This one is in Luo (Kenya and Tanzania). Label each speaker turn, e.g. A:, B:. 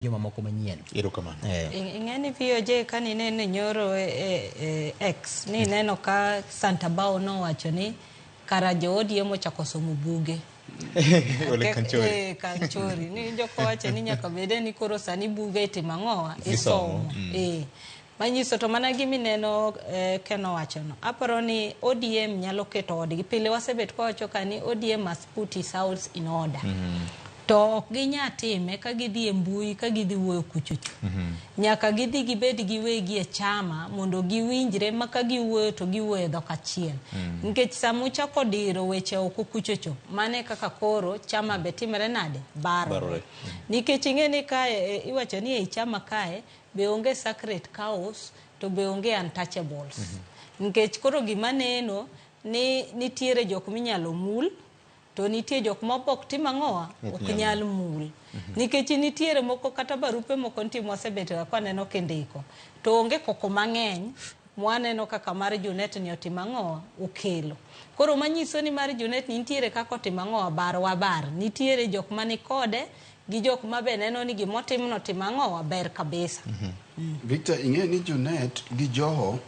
A: Jomamoko manyien.
B: Erokamano.
A: Eh.
C: Ing'e ni VOJ ka nineno nyoro e, e, e X ni ineno ka Santa Bao nowacho ni kara jo ODM ochako somo buge.
B: Ole Kanchori.
C: Eh, Kanchori. Ni joko wacho ni nyaka bede ni koro sani buge itimo ang'owa?
B: Isomo.
C: Isomo. Eh. Manyiso to mana gima ineno eh, Ken owachono. Aparo ni ODM nyalo keto odgi. Pile wasebet kwawacho ka ni ODM must put his house in order. To ok ginya time ka gidhi e mbui ka gidhi wuoyo kuchocho. Nyaka gidhi gibed giwegi e chama mondo giwinjre ma ka giwuoyo to giwuoyo e dhok achiel. Nikech sama uchako diro weche oko kuchocho, mano e kaka koro chama be timre nade? Barore.
B: Barore.
C: Nikech ing'e ni kae eh, iwacho ni ei chama kae be onge sacred cows to be onge untouchables. Nikech koro gima neno ni nitiere jok minyalo mul to nitie jok ma ok tim ang'owa ok nyal mul. Nikech nitiere moko kata barupe moko nitie mwasebet ga kwaneno kindiko to onge koko mang'eny mwaneno kaka mar Junet ni otimo ang'owa okelo. Koro manyiso ni mar Junet ni nitiere kaka otimo ang'owa bar wabar. Nitiere jok mani kode gi jok ma be neno ni gimotimno timo ang'owa ber kabisa.
D: Victor, ing'e ni Junet gi Joho